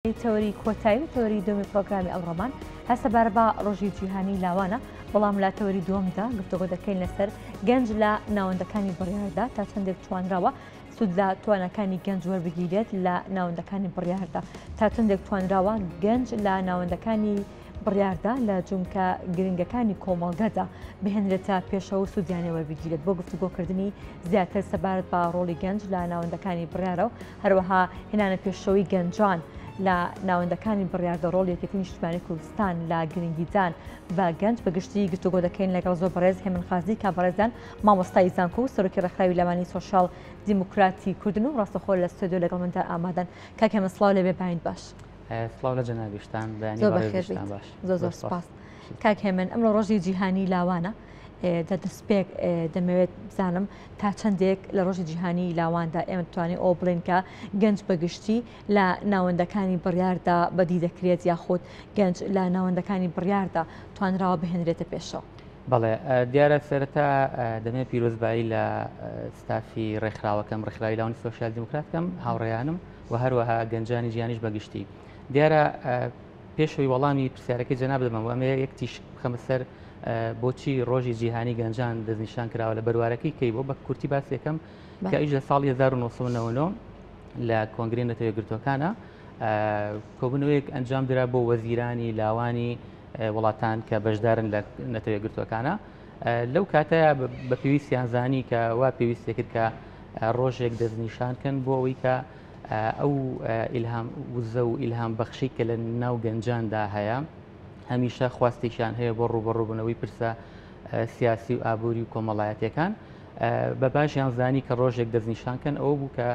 تەوەری کۆتایی و تەوەری دووەمی پرۆگرامی ئەمڕۆمان هەر سەبارە بە ڕۆژی جیهانی لاوانە، بەڵام لە تەوەری دووەمدا گفتوگۆ دەکەین لەسەر گەنج لە ناوەندەکانی بڕیاردا تا چەندێک توانراوە سوود لە تواناکانی گەنج وەربگیرێت لە ناوەندەکانی بڕیاردا، تا چەندێک توانراوە گەنج لە ناوەندەکانی بڕیاردا لە جومکە گرنگەکانی کۆمەڵگەدا بهێنرێتە پێشەوە و سوودیان لێ وەربگیرێت بۆ گفتوگۆکردنی زیاتر سەبارەت بە ڕۆڵی گەنج لە ناوەندەکانی بڕیارە و هەروەها هێنانە پێشەوەی گەنجان لە ناوەندەکانی بڕیاردا ڕۆڵی یەکێتی نیشتمانی کوردستان لە گرنگیدان بە گەنج بە گشتی گفتوگۆ دەکەین لەگەڵ زۆر بەڕێز هێمن قازی کە بەڕێزیان مامۆستای زانکۆ و سەرۆکی ڕێکخراوی لاوانی سۆشیال دیموکراتی کوردن و ڕاستەخۆ لە ستۆدیۆ لەگەڵ مندا ئامادەن. کاک هێمن سڵاو لێبێ باینت باش. سڵاو لە جەنابیشتان بەیانی زۆر بەخێر بەڕێزیشتان بیت باش. زۆر زۆر سپاس. کاک هێمن ئەمڕۆ ڕۆژی جیهانی لاوانە دە دەستپێک دەمەوێت بزانم تا چەندێک لە ڕۆژی جیهانی لاواندا ئێمە توانین ئەوە بڵێن کە گەنج بەگشتی لە ناوەندەکانی بڕیاردا بەدی دەکرێت یاخود گەنج لە ناوەندەکانی بڕیاردا توانراوە بهێنرێتە پێشەوە. بەڵێ دیارە سەرەتا دەمێ پیرۆزبایی لە ستافی ڕێکخراوەکەم ڕێکخراوی لاوانی سۆسیال دیموکرات کەم هاوڕێیانم و هەروەها گەنجانی جیهانیش بەگشتی دیارە پێشەوەی وەڵامی پرسیارەکەی جەناب دەمەوە ئەمێ یەک تیشک بخەمە سەر بۆچی ڕۆژی جیهانی گەنجان دەستنیشان کراوە لە بەروارەکەی کەی بۆ بە کورتی باس یەکەم کە ئیش لە ساڵی 1999 لە کۆنگرەی نەتەوە یەکگرتووەکانە کۆبوونەوەیەک ئەنجام درا بۆ وەزیرانی لاوانی وڵاتان کە بەشدارن لە نەتەوە یەکگرتووەکانە لەو کاتەیە بە پێویستیان زانی کە وا پێویستی کرد کە ڕۆژێک دەستنیشان کەن بۆ ئەوەی کە ئەو ئیلهام وزە و ئیلهام بەخشی کە لە ناو گەنجاندا هەیە هەمیشە خواستێکیان هەیە بۆ ڕوبەڕوبوونەوەی پرسە سیاسی و ئابووری و کۆمەڵایەتەکان بە باشیان زانی کە ڕۆژێک دەستنیشان کەن ئەوە بوو کە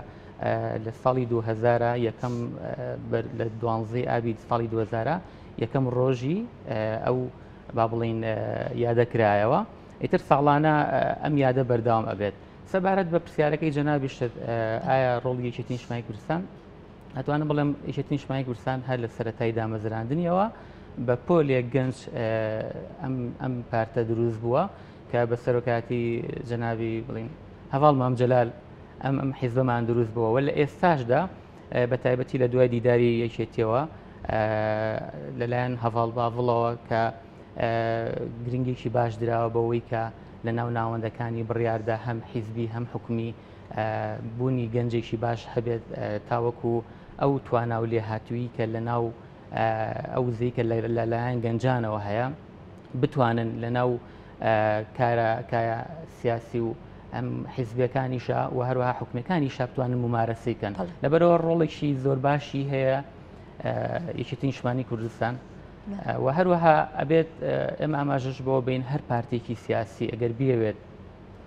لە ساڵی 2000 یەکەم لە دوانزەی ئابی ساڵی 2000 یەکەم ڕۆژی ئەو با بڵین یادە کرایەوە ئیتر ساڵانە ئەم یادە بەردەوام ئەبێت سەبارەت بە پرسیارەکەی جەنابیشت ئایا ڕۆڵی یەکێتی نیشتمانی کوردستان ئەتوانم بڵێم یەکێتی نیشتمانی کوردستان هەر لە سەرەتای دامەزراندنیەوە بە پۆلێک گەنج ئەم ئەم پارتە دروست بووە کە بە سەرۆکاتی جەنابی بڵین هەواڵ مام جەلال ئەم ئەم حیزبەمان دروست بووە وە لە ئێستاشدا بە تایبەتی لە دوای دیداری یەکێتیەوە لەلایەن هەڤاڵ باڤڵەوە کە گرنگێکی باش دراوە بەوەی کە لە ناو ناوەندەکانی بڕیاردا هەم حیزبی هەم حکومی بوونی گەنجێکی باش هەبێت تاوەکو ئەو توانا و لێهاتوویی کە لە ناو ئەو وزەی کە لەلایەن گەنجانەوە هەیە بتوانن لە ناو کارە کایە سیاسی و ئەم حیزبەکانیشە و هەروەها حکومەکانیشە بتوانن ممارەسەی کەن لەبەرەوە ڕۆڵێکی زۆر باشی هەیە یەکێتی نیشتمانی کوردستان و هەروەها ئەبێت ئێمە ئاماژەش بۆ بین هەر پارتێکی سیاسی ئەگەر بیەوێت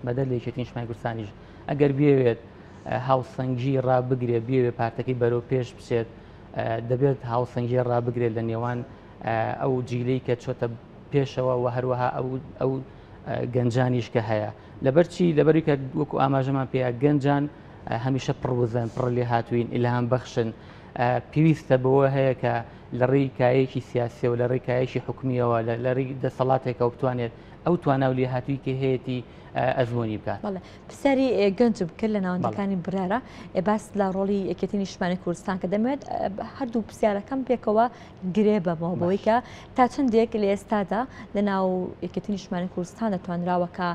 بەدەر لە یەکێتی نیشتمانی کوردستانیش ئەگەر بیەوێت هاوسەنگی ڕابگرێت بیەوێت پارتەکەی بەرەو پێش بچێت دەبێت هاوسەنگی ڕابگرێت لە نێوان ئەو جیلەی کە چۆتە پێشەوە و هەروەها ئەو ئەو گەنجانیش کە هەیە لەبەرچی لەبەری کە وەکو ئاماژەمان پێیا گەنجان هەمیشە پڕوزەن پڕ لێ هاتوین ئیلهام بەخشن پێویستە بەوە هەیە کە لە ڕێی کایەکی سیاسیەوە لە ڕێی کایەکی حکومیەوە لە ڕێی دەسەڵاتێکەوە بتوانێت ئەو توانا و لێهاتووی کە هەیەی ئەزمموی بکات. پرسیاری گەنجم کرد لە ناوەندەکانی بڕیارە باس لە ڕۆڵی یەکێتی نیشتمانی کوردستان کە دەمەوێت هەردوو پرسیارەکەم پێکەوە گرێ بەمەوە بەوەی کە تا چەندێک لە ئێستادا لە ناو یەکێتی نیشتمانی کوردستان دەتوانراوە کە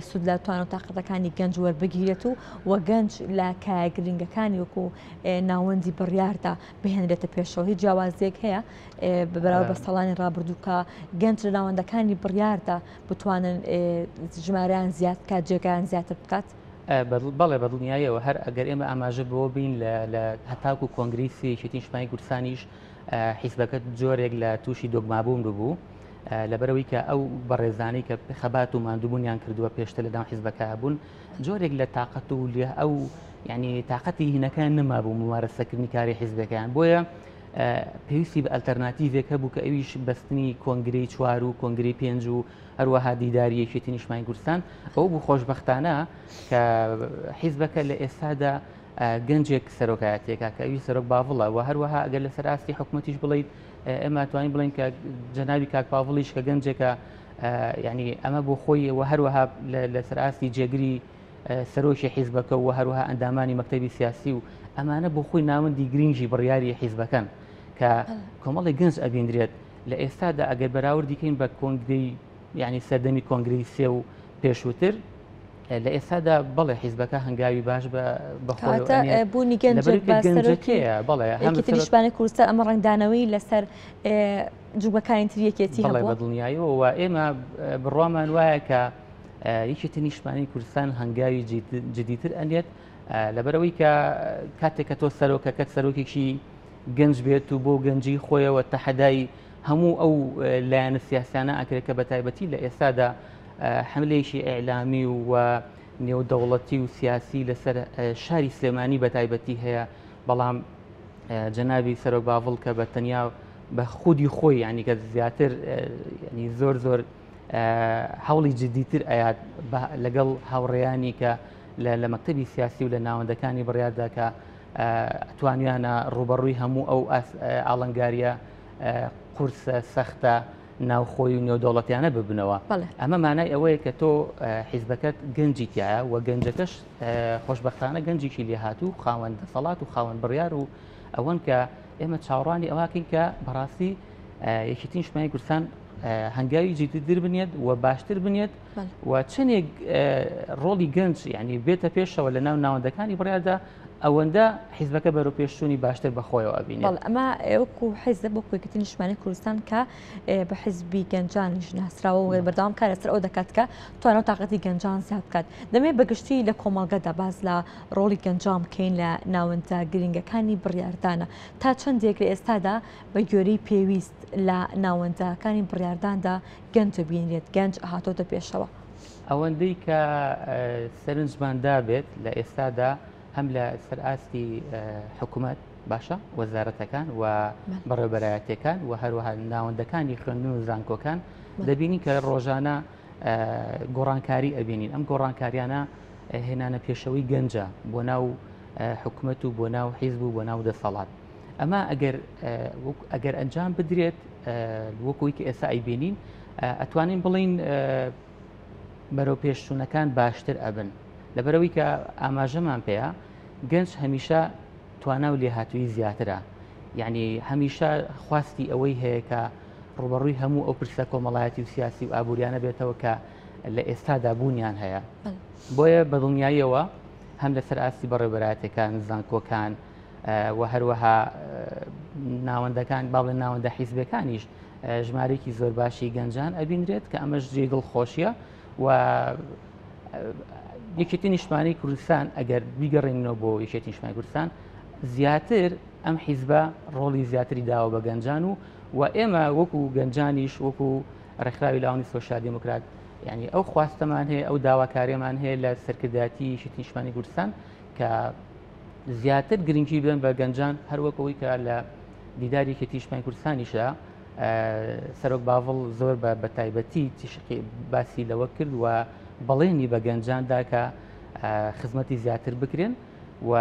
سوود لە توان و تاقەتەکانی گەنج وەربگیرێت و وە گەنج لە کایە گرنگەکانی وەکو ناوەندی بڕیاردا بهێنرێتە پێشەوە هیچ جیاوازیەک هەیە بە بەراورد بە ساڵانی ڕابردوو کە گەنج لە ناوەندەکانی بڕیاردا بتوانن ژمارەیان زیاد بکات جێگایان زیاتر بکات؟ بەڵێ بەدڵنیاییەوە هەر ئەگەر ئێمە ئاماژە بەوە بین لە هەتاکو کۆنگرەی سێ یەکێتی نیشتمانی کوردستانیش حیزبەکە جۆرێک لە تووشی دۆگمابوون ببوو لەبەرەوەی کە ئەو بەڕێزانەی کە خەبات و ماندووبوونیان کردووە پێشتر لەناو حیزبەکە بوون جۆرێک لە تاقەت و لێ ئەو یعنی تاقەتی هینەکان نەمابوو ممارەسەکردنی کاری حیزبەکەیان بۆیە پێویستی بە ئەلتەرناتیڤێک هەبوو کە ئەویش بەستنی کۆنگرەی چوار و کۆنگرەی پێنج و هەروەها دیداری یەکێتی نیشتمانی کوردستان ئەو بوو خۆشبەختانە کە حیزبەکە لە ئێستادا گەنجێک سەرۆکایەتێکە کە ئەوی سەرۆک باڤڵە و هەروەها ئەگەر لەسەر ئاستی حکوومەتیش بڵیت ئێمە توانین بڵین کە جەنابی کاک پاڤڵیش کە گەنجێکە یعنی ئەمە بۆ خۆی و هەروەها لەسەر ئاستی جێگری سەرۆکی حیزبەکە و هەروەها ئەندامانی مەکتەبی سیاسی و ئەمانە بۆ خۆی ناوەندی گرنگی بڕیاری حیزبەکەن. کە کۆمەڵی گەنج ئەبیندرێت لە ئێستادا ئەگەر بەراوردی کەین بە کۆنگرەی یعنی سەردەمی کۆنگرەی سێ و پێشووتر لە ئێستادا بەڵێ حیزبەکە هەنگاوی باش بە بوونی گەنجەکەیە بەڵێ هەمتریشبانە کوردستان ئەمە ڕەنگدانەوەی لەسەر جوگەکانی تر یەکێتی بەڵێ بە دڵنیاییەوە ئێمە بڕوامان وایە کە یەکێتی نیشتمانی کوردستان هەنگاوی جدیتر ئەنێت لەبەرەوەی کە کاتێک کە تۆ سەرۆکەکەت سەرۆکێکی گەنج بێت و بۆ گەنجی خۆیەوە تەحەدای هەموو ئەو لایەنە سیاسیانە ئەکرێت کە بە تایبەتی لە ئێستادا حملەیەکی ئیعلامی و نێودەوڵەتی و سیاسی لەسەر شاری سلێمانی بە تایبەتی هەیە بەڵام جەنابی سەرۆک باڤڵ کە بە تەنیا بە خودی خۆی ینی کە زیاتر ینی زۆر زۆر هەوڵی جدیتر ئەیات لەگەڵ هاوڕێیانی کە لە مەکتتەبی سیاسی و لە ناوەندەکانی بڕیاردا کە توانیانە ڕوبەڕووی هەموو ئەو ئاڵنگاریە قورسە سەختە ناوخۆی و نێودەوڵەتیانە ببنەوە ئەمە مانای ئەوەیە کە تۆ حیزبەکەت گەنجی تایە و گەنجەکەش خۆشببختانە گەنجێکی لێهاتوو خاوەن دەسەڵات و خاوەن بڕیار و ئەوەن کە ئێمە چاوەڕوانی ئەوواکەین کە بەڕاستی یەکێتی نیشتمانی کوردستان هەنگاوی جدیتر بنێت و باشتر بنێت و چەندێک ڕۆڵی گەنج ینی بێتە پێشەوە لە ناو ناوەندەکانی بڕیاردا ئەوەندە حیزبەکە بەرەو پێشچوونی باشتر بە خۆیەوە ئەبینێت. بەڵێ ئەمە وەکو حیزب وەکو یەکێتی نیشتمانی کوردستان کە بە حیزبی گەنجانیش ناسراوە و بەردەوام کار لەسەر ئەو دەکات کە توانا و تاقەتی گەنجان زیاد بکات. دەمێ بە گشتی لە کۆمەڵگەدا باس لە ڕۆڵی گەنجان بکەین لە ناوەندە گرنگەکانی بڕیاردانە تا چەندێک لە ئێستادا بە گوێرەی پێویست لە ناوەندەکانی بڕیارداندا گەنج دەبینرێت گەنج هاتۆتە پێشەوە. ئەوەندەی کە سەرنجمان دابێت لە ئێستادا هەم لە سەر ئاستی حکوومەت باشە وەزارەتەکان و بەڕێوبەرایەتەکان و هەروەها ناوەندەکانی خوێندن و زانکۆکان دەبینین کە ڕۆژانە گۆڕانکاری ئەبینین ئەم گۆڕانکاریانە هێنانە پێشەوەی گەنجە بۆ ناو حکوومەت و بۆ ناو حیزب و بۆ ناو دەسەڵات ئەمە ئەگەر ئەگەر ئەنجام بدرێت وەکوی کە ئێستا ئەیبینین ئەتوانین بڵین بەرەو پێشچوونەکان باشتر ئەبن لەبەرەوەی کە ئاماژەمان پێەیە گەنج هەمیشە توانا و لێهاتووی زیاترە یعنی هەمیشە خواستی ئەوەی هەیە کە ڕوبەڕووی هەموو ئەو پرسە کۆمەڵایەتی و سیاسی و ئابووریانە بێتەوە کە لە ئێستادا بوونیان هەیە بۆیە بەدڵنیاییەوە هەم لەسەر ئاستی بەڕێوبەراتەکان زانکۆکان و هەروەها ناوەندەکان با بڵێن ناوەندە حیزبەکانیش ژمارێکی زۆر باشی گەنجان ئەبینرێت کە ئەمەش جێی دڵخۆشیە و یەکێتی نیشتمانی کوردستان ئەگەر بیگەڕێنەوە بۆ یەکێتی نیشتمانی کوردستان زیاتر ئەم حیزبە ڕۆڵی زیاتری داوە بە گەنجان و و ئێمە وەکو گەنجانیش وەکو ڕێکخراوی لاوانی سۆسیال دیموکرات یعنی ئەو خواستەمان هەیە ئەو داواکاریمان هەیە لە سەرکردایەتی یەکێتی نیشتمانی کوردستان کە زیاتر گرنگی بدەن بە گەنجان هەروەک ئەوەی کە لە دیداری یەکێتی نیشتمانی کوردستانیشدا سەرۆک باڤڵ زۆر بە بەتایبەتی تیشقی باسی لەوە کرد و بەڵێنی بە گەنجاندا کە خزمەتی زیاتر بکرێن و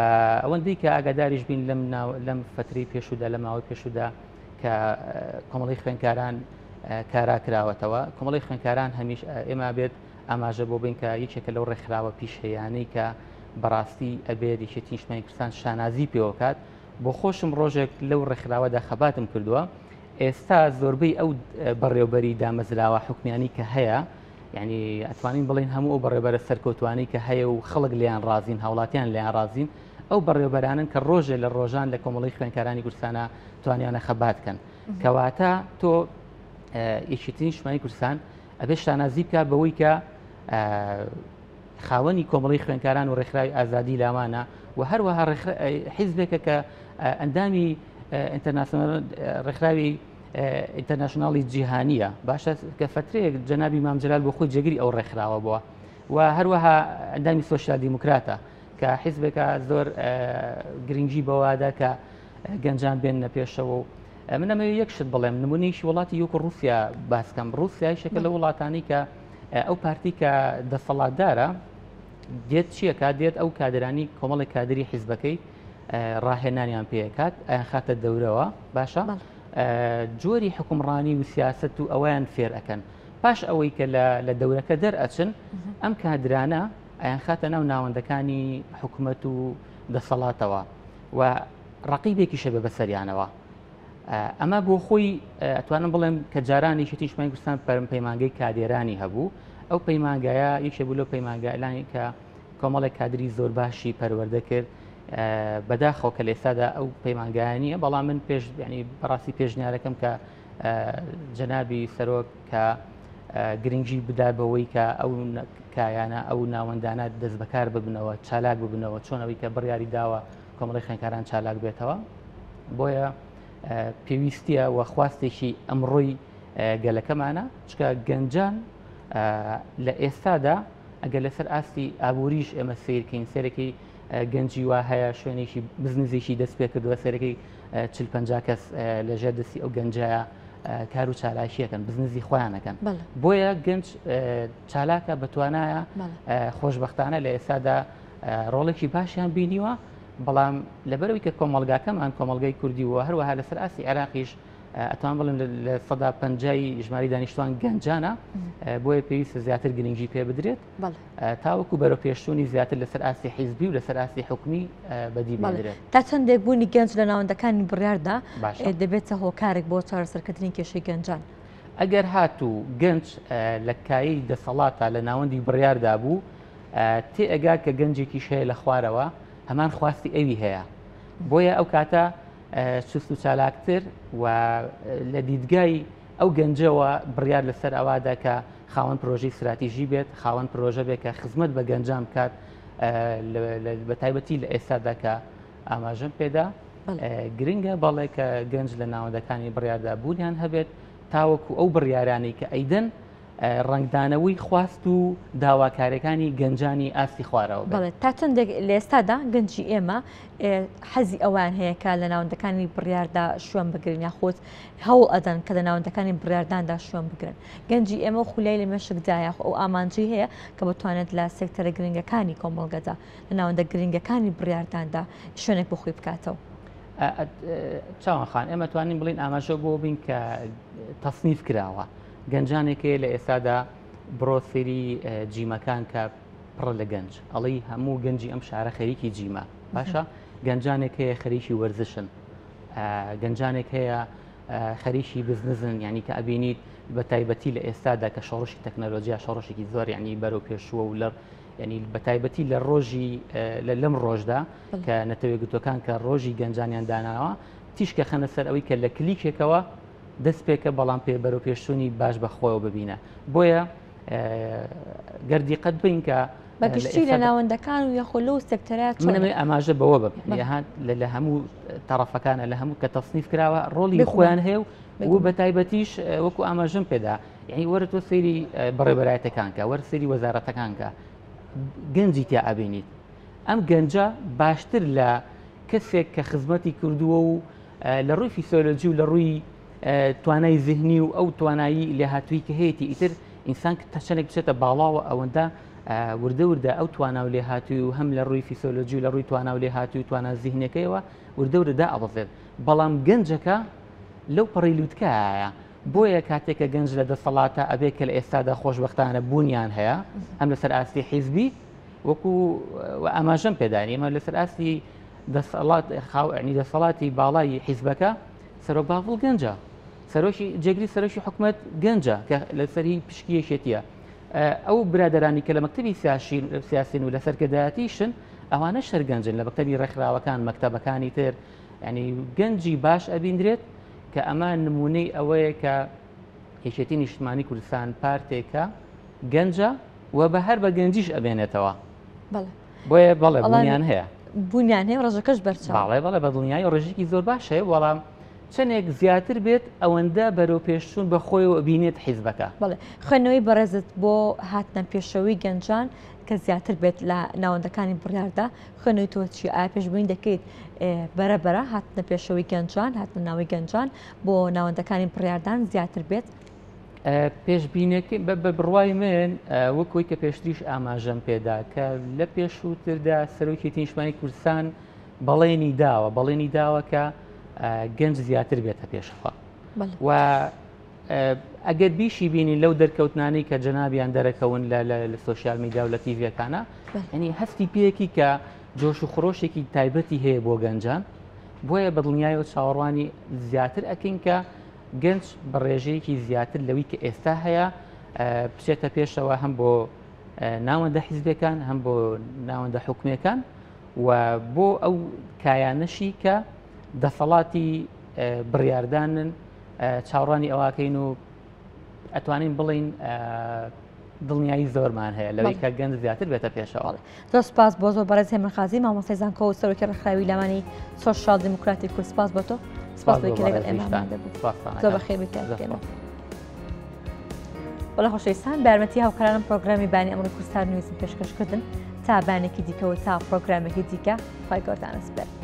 ئەوەندەی کە ئاگاداریش بین لەم لەم فترەی پێشودا لە ماوەی پێشودا کە کۆمەڵی خوێنکاران کارا کراوەتەوە کۆمەڵی خوێنکاران هەمیش ئێمە بێت ئاماژە بۆ بین کە یەکێکە لەو ڕێکخراوە پیشەیانەی کە بەڕاستی ئەبێت یەکێتی نیشتمانی کوردستان شانازی پێوە بکات بۆ خۆشم ڕۆژێک لەو ڕێکخراوەدا خەباتم کردووە ئێستا زۆربەی ئەو بەڕێوبەری دامەزراوە حکومیانی کە هەیە یعنی ئەتوانین بڵین هەموو ئەو بەڕێبەرە سەرکەوتوانی کە هەیە و خەڵک لیان ڕازین هاوڵاتیان لیان ڕازین ئەو بەڕێوبەرانن کە ڕۆژێ لە ڕۆژان لە کۆمەڵی خوێنکارانی کوردستانە توانیانە خەبات کەن کەواتە تۆ یەکێتی نیشتمانی کوردستان ئەبێ شانازی بکە بەوەی کە خاوەنی کۆمەڵی خوێندکاران و ڕێکخراوی ئازادی لاوانە و هەروەها حیزبێکە کە ئەندامی ئینتەرناسیۆنال ڕێکخراوی ئینتەرناشناڵی جیهانیە باشە کە فترەیەک جەنابی مام جەلال بۆ خۆی جێگری ئەو ڕێکخراوە بووە و هەروەها ئەندامی سۆسیال دیموکراتە کە حیزبێکە زۆر گرنگی بەوادا کە گەنجان بێننە پێشەوە و من ئەمەوێ یەک شت بڵێم نمونەیەکی وڵاتی وەکو ڕوسیا باسکەم ڕوسیا یەکێکە لە وڵاتانی کە ئەو پارتی کە دەسەڵاتدارە دێت چیەکە دێت ئەو کادرانی کۆمەڵی کادری حیزبەکەی ڕاهێنانیان پێکات ئەیان خاتە دەورەوە باشە جۆری حکومڕانی و سیاست و ئەویان فێر ئەەکەن پاش ئەوەی کە لە دەورەکە دەرئەچن ئەم کادرانە ئەیان خاتە ناو ناوەندەکانی حکوومەت و دەسەڵاتەوە و ڕقیبێکیشە بە بەسەریانەوە. ئەمە بۆ خۆی ئەتوانم بڵێم کە جاران یەکێتی نیشتمانی کوردستان پەرم پەیمانگەی کادێرانی هەبوو ئەو پەیمانگایە یەکێ بوو لەو پەیمانگایلانی کە کۆمەڵێک کادری زۆر باشی پەروەردە کرد بەداخەوە کە لە ئێستادا ئەو پەیمانگایە نییە بەڵام من پێش ینی بەڕاستی پێشنیارەکەم کە جەنابی سەرۆک کە گرنگی بدا بەوەی کە ئەو کایانە ئەو ناوەندانە دەست بەکار ببنەوە چالاک ببنەوە چۆن ئەوەی کە بڕیاری داوە کۆمەڵی خوێندکاران چالاک بێتەوە بۆیە پێویستیە و خواستێکی ئەمڕۆی گەلەکەمانە چکە گەنجان لە ئێستادا ئەگەر لەسەر ئاستی ئابووریش ئێمە سیرکەین سەرەکی گەنجی وا هەیە شوێنێکی بزنزێکی دەست پێ کردووە سەرەکەی چل پ کەس لەژێر دەستی ئەو گەنجەیە کار و چالاکیەکەن بزنزی خۆیانەکەن بۆیە گەنج چالاکە بەتوانایە خۆشببختانە لە ئێستادا ڕۆڵێکی باشیان بینیوە بەڵام لەبەرەوەی کە کۆمەڵگاکەمان کۆمەڵگای کوردی و هەروەها لەسەر ئاستی عێراقیش ئەتوان بڵێم لە 50ی ژماری دانیشتوان گەنجانە بۆیە پێویستە زیاتر گرنگی پێ بدرێت تاوەکو بەرەو پێشچوونی زیاتر لەسەر ئاستی حیزبی و لەسەر ئاستی حکومی بەدی بدرێت. تا چەندێک بوونی گەنج لە ناوەندەکانی بڕیاردا دەبێتە هۆکارێک بۆ چارەسەرکردنی کێشەی گەنجان؟ ئەگەر هاتوو گەنج لە کایەی دەسەڵاتە لە ناوەندی بڕیاردا بوو تێئەگا کە گەنجێکیش هەیە لە خوارەوە هەمان خواستی ئەوی هەیە بۆیە ئەو کاتە چوست و چالاکتر و لە دیدگای ئەو گەنجەوە بڕیار لەسەر ئەوەدا کە خاوەن پرۆژەی ستراتیژی بێت خاوەن پرۆژە بێت کە خزمەت بە گەنجان بکات بە تایبەتی لە ئێستادا کە ئاماژەم پێدا گرنگە بەڵێ کە گەنج لە ناوەندەکانی بڕیاردا بوونیان هەبێت تاوەکو ئەو بڕیارانەی کە ئەیدەن ڕەنگدانەوەی خواست و داواکاریەکانی گەنجانی ئاستی خوارەوە بێت. بەڵێ تا چەندێک لە ئێستادا گەنجی ئێمە حەزی ئەوان هەیە کە لە ناوەندەکانی بڕیاردا شوێن بگرن یاخود هەوڵ ئەدەن کە لە ناوەندەکانی بڕیارداندا شوێن بگرن گەنجی ئێمە خولیای لە مێشکدا یاخۆ ئەو ئامانجی هەیە کە بتوانێت لە سێکتەرە گرنگەکانی کۆمەڵگەدا لە ناوەندە گرنگەکانی بڕیارداندا شوێنێک بۆ خۆی بکاتەوە. چاوان خان ئێمە توانین بڵین ئاماژە بۆ بین کە تەسنیف کراوە گەنجانێک هەیە لە ئێستادا بڕۆ سەیری جیمەکان کە پڕە لە گەنج ئەڵێی هەموو گەنجی ئەم شارە خەریکی جیمە باشە گەنجانێک هەیە خەریکی وەرزشن گەنجانێک هەیە خەریکی بزنزن ینی کە ئەبینیت بە تایبەتی لە ئێستادا کە شۆڕشی تەکنەلۆژیا شۆڕشێکی زۆر ینی بەرەو پێشووە و لە ینی بە تایبەتی لە ڕۆژی لە لەم ڕۆژدا کە نەتەوەیەکگرتووەکان کە ڕۆژی گەنجانیان داناوە تیشکە خەنە سەر ئەوەی کە لە کلیکێکەوە دەست پێکە بەڵام پێ بەرەو پێشچوونی باش بە خۆیەوە ببینە بۆیە گەر دیقەت بین کە بەگشتی لە ناوەندەکان و یاخۆ لەو سێکتەرە منەوەی ئاماژە بەوە بە لە هەموو تەڕەفەکانە لە هەموو کە تەسنیف کراوە ڕۆڵی خۆیان هەیە و بە تایبەتیش وەکو ئاماژەم پێدا یعنی وەرە تۆ سەیری بەڕێبەرایەتەکان کە وەر سەیری وەزارەتەکان کە گەنجی تیا ئەبینیت ئەم گەنجە باشتر لە کەسێک کە خزمەتی کردووە و لە ڕووی فیسۆلۆجی و لە ڕووی توانای زهنی و ئەو توانایی لێهاتووی کە هەیەی ئیتر ئینسان کە چەندێک بچێتە باڵاوە ئەوەندە وردە وردە ئەو توانا و لێهاتووی و هەم لە ڕووی فیسۆلۆجی و لە ڕووی توانا و لێهاتووی و توانا زیهنەکەیەوە وردە وردە دائەبەزێت بەڵام گەنجەکە لەو پەڕی لوتکایە بۆیە کاتێک کە گەنج لە دەسەڵاتە ئەبێ کە لە ئێستادا خۆشبەختانە بوونیان هەیە هەم لەسەر ئاستی حیزبی وەکو ئاماژەم پێدانی ئێمە لەسەر ئاستی دەسەڵات خاوەنی دەسەڵاتی باڵای حیزبەکە سەرۆک بافڵ گەنجە سەرۆکی جێگری سەرۆکی حکومەت گەنجە کە لەسەری پشکی یەکێتیە ئەو برادرانی کە لە مەکتتەبی سیاسین و لە سەرکردایەتیشن ئەوانە شەرگەنجن لە مەکتتەبی ڕێکخراوەکان مەکتتەبەکانی تر ینی گەنجی باش ئەبیندرێت کە ئەمە نمونەی ئەوەیە کە یەکێتی نیشتمانی کوردستان پارتێکە گەنجە و بە هەر بە گەنجیش ئەبێنێتەوە. بۆیە بەڵێ بوونیان هەیە. بوونیان هەیە ڕێژەکەش بەرچاو. بەڵێ بەڵێ بە دڵنیایی ڕێژەیەکی زۆر باش هەیە بەڵام چەندێک زیاتر بێت ئەوەندە بەرەو پێشچوون بە خۆیەوە بینێت حیزبەکە. بەڵێ خوێندنەوەی بەڕێزت بۆ هاتنە پێشەوەی گەنجان کە زیاتر بێت لە ناوەندەکانی بڕیاردا خوێندنەوەی تۆ چییە؟ ئایا پێشبینی دەکەیت بەرە بەرە هاتنە پێشەوەی گەنجان هاتنە ناوەی گەنجان بۆ ناوەندەکانی بڕیاردان زیاتر بێت؟ پێشبینەکەی بە بڕوای من وەک وەی کە پێشتریش ئاماژەم پێدا کە لە پێشووتردا سەرۆکی تینشمانی کوردستان بەڵێنی داوە بەڵێنی داوە کە گەنج زیاتر بێتە پێشەوە و ئەگەر بیشی بینی لەو دەرکەوتنانەی کە جەنابیان دەرەکەون لە سوسیال میدیا و لە تیڤەکانە ینی هەستی پێیەکی کە جۆش و خرۆشێکی تایبەتی هەیە بۆ گەنجان. بۆیە بە دڵنیایەوە چاوەڕوانی زیاتر ئەکەین کە گەنج بە ڕێژەیەکی زیاتر لەوەی کە ئێستا هەیە بچێتە پێشەوە هەم بۆ ناوەندە حیزبەکان هەم بۆ ناوەندە حکومیەکان و بۆ ئەو کایانەشی کە دەسەڵاتی بڕیاردانن چاوەڕوانی ئەوواکەین و ئەتوانین بڵین دڵنیایی زۆرمان هەیە لەوەی کە گەنج زیاتر بێتە پێشەوە. زۆر سپاس بۆ زۆر بەڕێز هێمن قازی مامۆستای زانکۆ و سەرۆکی ڕێکخراوی لاوانی سۆشیال دیموکراتی کورد سپاس بۆ تۆ سپاس بۆ لەگەڵ ئێمە زۆر بەخێر بێیت بەڵێ خۆشەویستان بە یارمەتی هاوکارانم پرۆگرامی بانی ئەمڕۆی کوردستان نیوزم پێشکەشکردن تا بانێکی دیکەوە تا پرۆگرامێکی دیکە خوای گەورەتان ئەسپێرم.